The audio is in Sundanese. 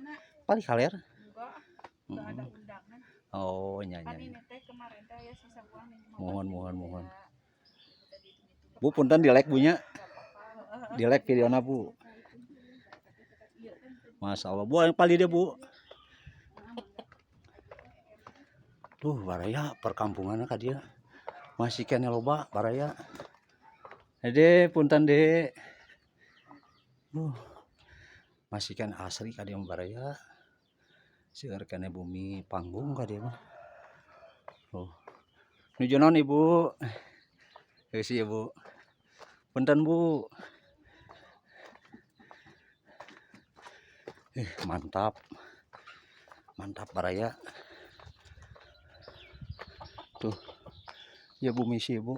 Mana? Palih kaler. Enggak, enggak ada undangan. Oh, nya Kan nya. ini teh kemarin teh ya sisa uang nih Mohon 15.000 mohon mohon. Ya. Tadi hitung-hitung. Bu, punten di like, Bu, nya. Enggak apa-apa. Di like videona, Bu. Iya kan. Masya Allah, Bu, yang palih dieu, Bu. Tuh, baraya perkampungan ka dieu. Masih keneh loba baraya. Dede, punten, Dek. Masih keneh asri ka dieu mah, baraya. Seueur keneh bumi panggung ka dieu mah. Tuh. Nuju naon, Ibu? Heueuh, Ibu. Punten, Bu. Mantap. Mantap, baraya. Tuh. Ya, Bu, misi, Bu.